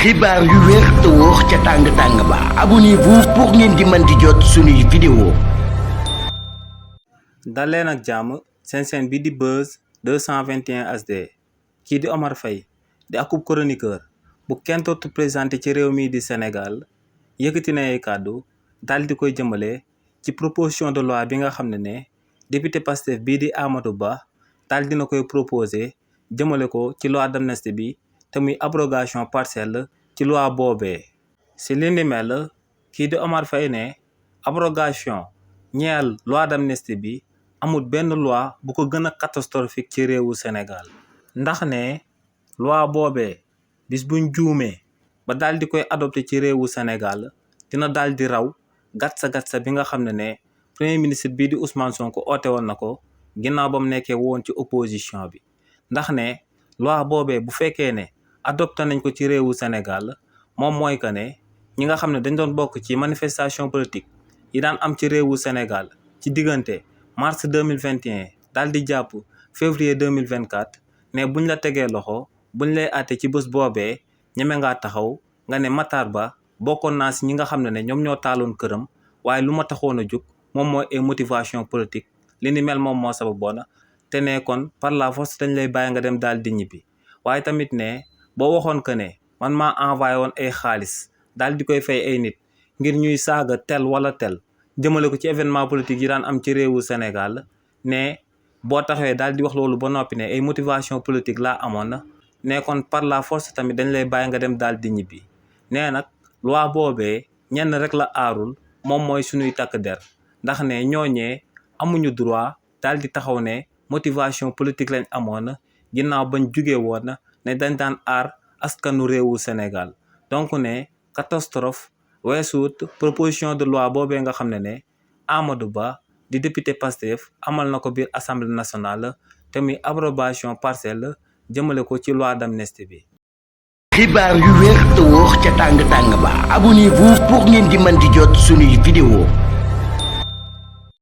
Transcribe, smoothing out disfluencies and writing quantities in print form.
xibaar yu wér te wóor ca tàng-tàng ba abonnez-vous pour ngeen di mën di jot suñuy vidéo. dal leen ak jàmm seen bi di Buzz 221 HD kii di Omar Faye di akub chroniqueur bu kenn dootu présenté ci réew mi di Sénégal yëkkati na ay kàddu daal di koy jëmale ci proposition de loi bi nga xam ne député Pastef bii di Amadou Ba daal dina koy proposé jëmale ko ci loi d'amnistie bi te muy abrogation partielle ci loi boobee. si li ni mel kii di Omar Faye ne abrogation ñeel loi d'amnistie bi amul benn loi bu ko gën a catastrophique ci réewu Sénégal ndax ne loi boobee bis buñ juumee ba daal di koy adopté ci réewu Sénégal dina daal di raw gatsa bi nga xam ne premier ministre bii di Ousmane Sonko oote woon na ko ginnaaw ba mu nekkee woon ci opposition bi ndax ne loi boobee bu fekkee ne adopté nañ ko ci réewu Sénégal moom mooy que ne ñi nga xam ne dañ doon bokk ci manifestation politique yi daan am ci réewu Sénégal ci diggante mars 2021 daal di jàpp février 2024 ne buñ la tegee loxo buñ lay àtte ci bés boobee ñeme ngaa taxaw nga ne Matar Ba bokkoon naa si ñi nga xam ne ñoom ñoo taaloon këram waaye lu ma taxoon a jóg moom mooy ay motivation politique li ni mel moom moo sababoon te ne kon par la force dañ lay bàyyi nga dem daal di ñibbi waaye tamit ne boo waxoon que ne man maa envoyé woon ay xaalis daal di koy fay ay nit ngir ñuy saaga tel wala tel jëmale ko ci événement politique yi daan am ci réewu Sénégal ne boo taxawee daal di wax loolu ba noppi ne ay motivation politique laa amoon na ne kon par la force tamit dañ lay bàyyi nga dem daal di ñibbi nee nag loi boobee ñenn rek la aarul moom mooy suñuy takk der ndax ne ñooñee amuñu droit daal di taxaw ne motivation politique lañ amoon na ginnaaw bañ jugee woon na ne dañ daan aar askanu réewu Sénégal donc ne catastrophe weesuut proposition de loi boobee nga xam ne Amadou Ba di député Pastef amal na ko biir assemblée nationale te muy abrogation partielle jëmale ko ci loi d'amnistie bi. xibaar yu wér te wóor ca tàng-tàng ba abonnez-vous pour ngeen di mën di jot suñuy vidéo.